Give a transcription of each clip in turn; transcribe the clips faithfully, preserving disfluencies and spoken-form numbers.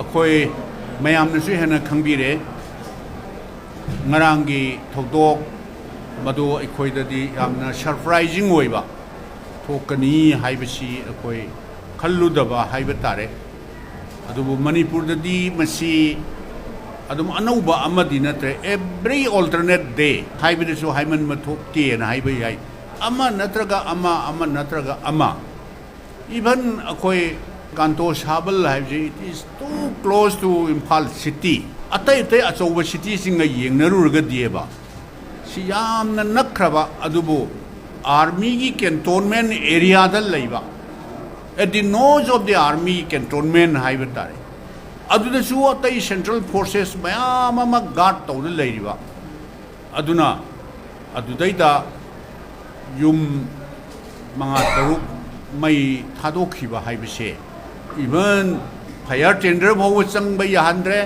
ꯑꯩꯈꯣꯏ ꯃꯌꯥꯝꯅꯁꯨ ꯍꯦꯟꯅ ꯈꯪꯕꯤꯔꯦ꯫ ꯉꯔꯥꯡꯒꯤ ꯊꯧꯗꯣꯛ ꯃꯗꯨ ꯑꯩꯈꯣꯏꯗꯗꯤ ꯌꯥꯝꯅ ꯁꯔꯄ꯭ꯔꯥꯏꯖꯤꯡ ꯑꯣꯏꯕ, ꯊꯣꯛꯀꯅꯤ ꯍꯥꯏꯕꯁꯤ ꯑꯩꯈꯣꯏ ꯈꯜꯂꯨꯗꯕ ꯍꯥꯏꯕ ꯇꯥꯔꯦ꯫ ꯑꯗꯨꯕꯨ ꯃꯅꯤꯄꯨꯔꯗꯗꯤ ꯃꯁꯤ ꯑꯗꯨꯝ ꯑꯅꯧꯕ ꯑꯃꯗꯤ ꯅꯠꯇ꯭ꯔꯦ꯫ Every alternate day ꯍꯥꯏꯕꯗꯁꯨ ꯍꯥꯏꯃꯟꯕ ꯊꯣꯛꯇꯦꯅ ꯍꯥꯏꯕ ꯌꯥꯏ꯫ ꯑꯃ ꯅꯠꯇ꯭ꯔꯒ ꯑꯃ, ꯑꯃ ꯅꯠꯇ꯭ꯔꯒ ꯑꯃ꯫ Even ꯑꯩꯈꯣꯏ ꯀꯥꯟꯇꯣ ꯁꯥꯕꯜ ꯍꯥꯏꯕꯁꯤ, it is too close to Imphal city꯫ ꯑꯇꯩ ꯑꯇꯩ ꯑꯆꯧꯕ ꯁꯤꯇꯤꯁꯤꯡꯒ ꯌꯦꯡꯅꯔꯨꯔꯒꯗꯤꯕ, ꯁꯤ ꯌꯥꯝꯅ ꯅꯛꯈ꯭ꯔꯕ, ꯑꯗꯨꯕꯨ ꯑꯥꯔꯃꯤꯒꯤ ꯀꯦꯟꯇꯣꯟꯃꯦꯟ ꯑꯦꯔꯤꯌꯥꯗ ꯂꯩꯕ, at the nose of the army cantonment ꯍꯥꯏꯕ ꯇꯥꯔꯦ꯫ ꯑꯗꯨꯗꯁꯨ ꯑꯇꯩ ꯁꯦꯟꯇ꯭ꯔꯦꯜ ꯐꯣꯔꯁꯦꯁ ꯃꯌꯥꯝ ꯑꯃ ꯒꯥꯔꯗ ꯇꯧꯗꯨꯅ ꯂꯩꯔꯤꯕ꯫ ꯑꯗꯨꯅ ꯑꯗꯨꯗꯩꯗ ꯌꯨꯝ ꯃꯉꯥ ꯇꯔꯨꯛ ꯃꯩ ꯊꯥꯗꯣꯛꯈꯤꯕ ꯍꯥꯏꯕꯁꯦ, even fire tender ꯐꯥꯎꯕ ꯆꯪꯕ ꯌꯥꯍꯟꯗ꯭ꯔꯦ꯫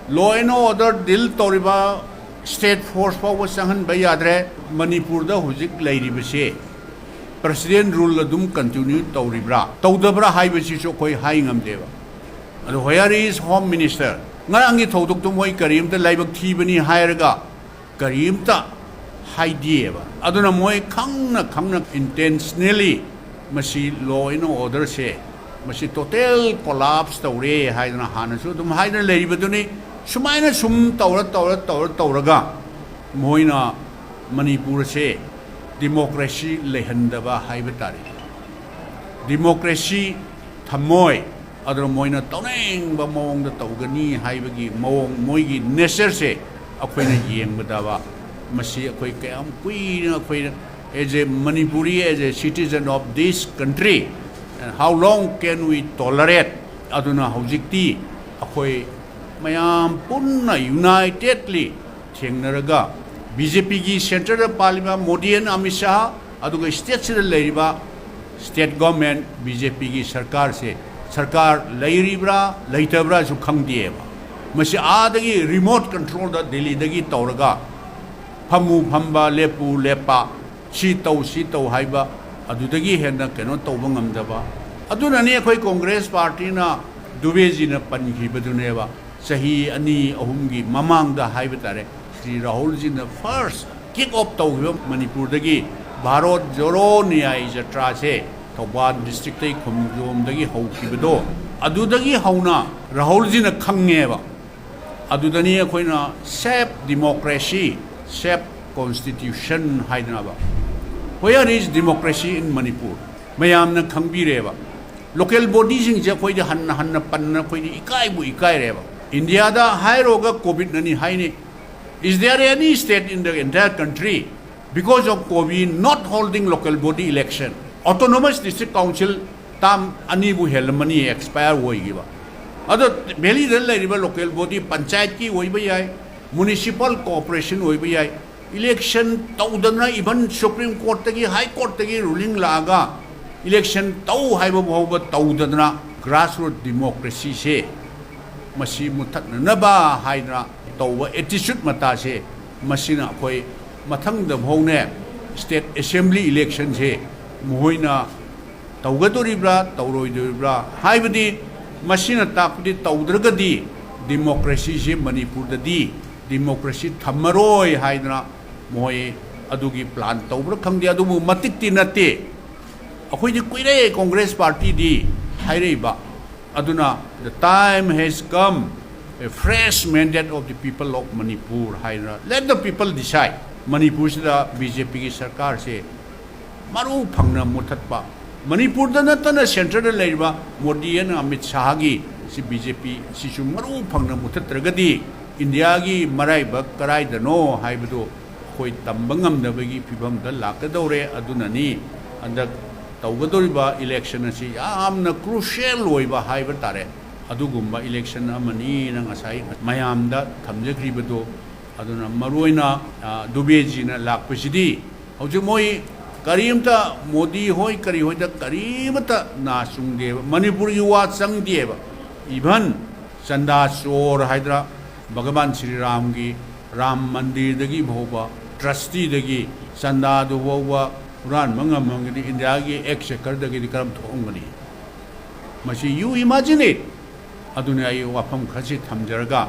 Law and order deal ꯇꯧꯔꯤꯕ state force ꯐꯥꯎꯕ ꯆꯪꯍꯟꯕ ꯌꯥꯗ꯭ꯔꯦ꯫ ꯃꯅꯤꯄꯨꯔꯗ ꯍꯧꯖꯤꯛ ꯂꯩꯔꯤꯕꯁꯦ president rule ꯑꯗꯨꯝ continue ꯇꯧꯔꯤꯕ꯭ꯔꯥ, ꯇꯧꯗꯕ꯭ꯔꯥ ꯍꯥꯏꯕꯁꯤꯁꯨ ꯑꯩꯈꯣꯏ ꯍꯥꯏ ꯉꯝꯗꯦꯕ꯫ ꯑꯗꯣ where is Home Minister? ꯉꯔꯥꯡꯒꯤ ꯊꯧꯗꯣꯛꯇꯣ ꯃꯣꯏ ꯀꯔꯤꯝꯇ ꯂꯥꯏꯕꯛ ꯊꯤꯕꯅꯤ ꯍꯥꯏꯔꯒ ꯀꯔꯤꯝꯇ ꯍꯥꯏꯗꯦꯕ꯫ ꯑꯗꯨꯅ ꯃꯣꯏ ꯈꯪꯅ ꯈꯪꯅ intentionally ꯃꯁꯤ law and orderꯁꯦ ꯃꯁꯤ total collapse ꯇꯧꯔꯦ ꯍꯥꯏꯗꯅ ꯍꯥꯟꯅꯁꯨ ꯑꯗꯨꯝ ꯍꯥꯏꯗꯅ ꯂꯩꯔꯤꯕꯗꯨꯅꯤ꯫ ꯁꯨꯃꯥꯏꯅ ꯁꯨꯝ ꯇꯧꯔ ꯇꯧꯔ ꯇꯧꯔ ꯇꯧꯔꯒ ꯃꯣꯏꯅ ꯃꯅꯤꯄꯨꯔꯁꯦ democracy ꯂꯩꯍꯟꯗꯕ ꯍꯥꯏꯕ ꯇꯥꯔꯦ꯫ Democracy ꯊꯝꯃꯣꯏ꯫ ꯑꯗꯨꯅ ꯃꯣꯏꯅ ꯇꯧꯅꯤꯡꯕ ꯃꯑꯣꯡꯗ ꯇꯧꯒꯅꯤ ꯍꯥꯏꯕꯒꯤ ꯃꯑꯣꯡ, ꯃꯣꯏꯒꯤ natureꯁꯦ ꯑꯩꯈꯣꯏꯅ ꯌꯦꯡꯕꯗꯕ, ꯃꯁꯤ ꯑꯩꯈꯣꯏ ꯀꯌꯥꯝ ꯀꯨꯏꯅ ꯑꯩꯈꯣꯏꯅ as a Manipuri, as a citizen of this country, and how long can we tolerate? ꯑꯗꯨꯅ ꯍꯧꯖꯤꯛꯇꯤ ꯑꯩꯈꯣꯏ ꯃꯌꯥꯝ ꯄꯨꯟꯅ unitedly ꯊꯦꯡꯅꯔꯒ BJPꯒꯤ centreꯗ ꯄꯥꯜꯂꯤꯕ Modi and Amit Shah, ꯑꯗꯨꯒ stateꯁꯤꯗ ꯂꯩꯔꯤꯕ state government BJPꯒꯤ ꯁꯔꯀꯥꯔꯁꯦ, ꯁꯔꯀꯥꯔ ꯂꯩꯔꯤꯕ꯭ꯔꯥ ꯂꯩꯇꯕ꯭ꯔꯥꯁꯨ ꯈꯪꯗꯦꯕ꯫ ꯃꯁꯤ ꯑꯥꯗꯒꯤ remote controlꯗ ꯗꯤꯜꯂꯤꯗꯒꯤ ꯇꯧꯔꯒ ꯐꯝꯃꯨ ꯐꯝꯕ, ꯂꯦꯞꯄꯨ ꯂꯦꯞꯄ, ꯁꯤ ꯇꯧ ꯁꯤ ꯇꯧ ꯍꯥꯏꯕ, ꯑꯗꯨꯗꯒꯤ ꯍꯦꯟꯅ ꯀꯩꯅꯣ ꯇꯧꯕ ꯉꯝꯗꯕ꯫ ꯑꯗꯨꯅꯅꯤ ꯑꯩꯈꯣꯏ Congress partyꯅ ꯗꯨꯕꯦꯖꯤꯅ ꯄꯟꯈꯤꯕꯗꯨꯅꯦꯕ꯫ ꯆꯍꯤ ꯑꯅꯤ ꯑꯍꯨꯝꯒꯤ ꯃꯃꯥꯡꯗ ꯍꯥꯏꯕ ꯇꯥꯔꯦ, ꯁ꯭ꯔꯤ ꯔꯥꯍꯨꯜꯖꯤꯅ first kick off ꯇꯧꯈꯤꯕ ꯃꯅꯤꯄꯨꯔꯗꯒꯤ ꯚꯥꯔꯠ ꯖꯣꯔꯣ ꯅ꯭ꯌꯥꯏ ꯖꯇ꯭ꯔꯥꯁꯦ ꯊꯧꯕꯥꯜ districtꯇꯩ ꯈꯣꯡꯖꯣꯝꯗꯒꯤ ꯍꯧꯈꯤꯕꯗꯣ, ꯑꯗꯨꯗꯒꯤ ꯍꯧꯅ ꯔꯥꯍꯨꯜꯖꯤꯅ ꯈꯪꯉꯦꯕ꯫ ꯑꯗꯨꯗꯅꯤ ꯑꯩꯈꯣꯏꯅ "Save democracy, save constitution" ꯍꯥꯏꯗꯅꯕ꯫ Where is democracy in Manipur? ꯃꯌꯥꯝꯅ ꯈꯪꯕꯤꯔꯦꯕ꯫ Local bodyꯁꯤꯡꯁꯦ ꯑꯩꯈꯣꯏꯗꯤ ꯍꯟꯅ ꯍꯟꯅ ꯄꯟꯅ ꯑꯩꯈꯣꯏꯗꯤ ꯏꯀꯥꯏꯕꯨ ꯏꯀꯥꯏꯔꯦꯕ꯫ ꯏꯟꯗꯤꯌꯥꯗ ꯍꯥꯏꯔꯣꯒ COVIDꯅꯅꯤ ꯍꯥꯏꯅꯤ꯫ Is there any state in the entire country, because of COVID, not holding local body election? Autonomous District Council term ꯑꯅꯤꯕꯨ ꯍꯦꯜꯂꯝꯃꯅꯤ expire ꯑꯣꯏꯈꯤꯕ꯫ ꯑꯗꯣ valleyꯗ ꯂꯩꯔꯤꯕ local body, ꯄꯟꯆꯥꯌꯠꯀꯤ ꯑꯣꯏꯕ ꯌꯥꯏ, municipal corporation ꯑꯣꯏꯕ ꯌꯥꯏ, election ꯇꯧꯗꯅ, even Supreme Courtꯇꯒꯤ, High Courtꯇꯒꯤ ruling ꯂꯥꯛꯑꯒ election ꯇꯧ ꯍꯥꯏꯕ ꯐꯥꯎꯕ ꯇꯧꯗꯗꯅ, grassroot democracyꯁꯦ ꯃꯁꯤ ꯃꯨꯠꯊꯠꯅꯅꯕ ꯍꯥꯏꯗꯅ ꯇꯧꯕ attitude ꯃꯇꯥꯁꯦ, ꯃꯁꯤꯅ ꯑꯩꯈꯣꯏ ꯃꯊꯪꯗ ꯐꯥꯎꯅꯦ, state assembly electionꯁꯦ ꯃꯈꯣꯏꯅ ꯇꯧꯒꯗꯣꯔꯤꯕ꯭ꯔꯥ, ꯇꯧꯔꯣꯏꯗꯣꯔꯤꯕ꯭ꯔꯥ ꯍꯥꯏꯕꯗꯤ, ꯃꯁꯤꯅ ꯇꯥꯛꯄꯗꯤ ꯇꯧꯗ꯭ꯔꯒꯗꯤ democracyꯁꯦ ꯃꯅꯤꯄꯨꯔꯗꯗꯤ democracy ꯊꯝꯃꯔꯣꯏ ꯍꯥꯏꯗꯅ ꯃꯈꯣꯏ ꯑꯗꯨꯒꯤ plan ꯇꯧꯕ꯭ꯔꯥ ꯈꯪꯗꯦ꯫ ꯑꯗꯨꯕꯨ ꯃꯇꯤꯛꯇꯤ ꯅꯠꯇꯦ꯫ ꯑꯩꯈꯣꯏꯗꯤ ꯀꯨꯏꯔꯦ Congress partyꯗꯤ ꯍꯥꯏꯔꯛꯏꯕ꯫ ꯑꯗꯨꯅ "The time has come, a fresh mandate of the people of Manipur" ꯍꯥꯏꯗꯅ, "Let the people decide." ꯃꯅꯤꯄꯨꯔꯁꯤꯗ BJPꯒꯤ ꯁꯔꯀꯥꯔꯁꯦ ꯃꯔꯨ ꯐꯪꯅ ꯃꯨꯠꯊꯠꯄ, ꯃꯅꯤꯄꯨꯔꯗ ꯅꯠꯇꯅ centreꯗ ꯂꯩꯔꯤꯕ ꯃꯣꯗꯤ ꯑꯃꯗꯤ ꯑꯃꯤꯠ ꯁꯥꯍꯒꯤ ꯁꯤ BJP ꯁꯤꯁꯨ ꯃꯔꯨ ꯐꯪꯅ ꯃꯨꯠꯊꯠꯇ꯭ꯔꯒꯗꯤ ꯏꯟꯗꯤꯌꯥꯒꯤ ꯃꯔꯥꯏꯕꯛ ꯀꯗꯥꯏꯗꯅꯣ ꯍꯥꯏꯕꯗꯨ ꯑꯩꯈꯣꯏ ꯇꯝꯕ ꯉꯝꯗꯕꯒꯤ ꯐꯤꯕꯝꯗ ꯂꯥꯛꯀꯗꯧꯔꯦ꯫ ꯑꯗꯨꯅꯅꯤ ꯍꯟꯗꯛ ꯇꯧꯒꯗꯧꯔꯤꯕ election ꯑꯁꯤ ꯌꯥꯝꯅ crucial ꯑꯣꯏꯕ ꯍꯥꯏꯕ ꯇꯥꯔꯦ꯫ ꯑꯗꯨꯒꯨꯝꯕ election ꯑꯃꯅꯤꯅ ꯉꯁꯥꯏ ꯃꯌꯥꯝꯗ ꯊꯝꯖꯈ꯭ꯔꯤꯕꯗꯨ꯫ ꯑꯗꯨꯅ ꯃꯔꯨꯑꯣꯏꯅ, ꯑ, ꯗꯨꯕꯦꯖꯤꯅ ꯂꯥꯛꯄꯁꯤꯗꯤ ꯍꯧꯖꯤꯛ ꯃꯣꯏ ꯀꯔꯤꯝꯇ, ꯃꯣꯗꯤ ꯍꯣꯏ ꯀꯔꯤ ꯍꯣꯏꯗ ꯀꯔꯤꯃꯇ ꯅꯥ ꯆꯨꯡꯗꯦꯕ, ꯃꯅꯤꯄꯨꯔꯒꯤ ꯋꯥ ꯆꯪꯗꯦꯕ꯫ Even ꯆꯟꯗꯥ ꯆꯣꯔ ꯍꯥꯏꯗ꯭ꯔꯥ, ꯚꯒꯋꯥꯟ ꯁ꯭ꯔꯤ ꯔꯥꯝꯒꯤ ꯔꯥꯝ ꯃꯟꯗꯤꯔꯗꯒꯤ ꯐꯥꯎꯕ, trusteeꯗꯒꯤ ꯆꯟꯗꯥꯗꯨ ꯐꯥꯎꯕ ꯍꯨꯔꯥꯟꯕ ꯉꯝꯃꯒꯗꯤ ꯏꯟꯗꯤꯌꯥꯒꯤ exchequerꯗꯒꯤꯗꯤ ꯀꯔꯝ ꯊꯣꯛꯑꯝꯒꯅꯤ? ꯃꯁꯤ you imagine it꯫ ꯑꯗꯨꯅ ꯑꯩ ꯋꯥꯐꯝ ꯈꯔꯁꯤ ꯊꯝꯖꯔꯒ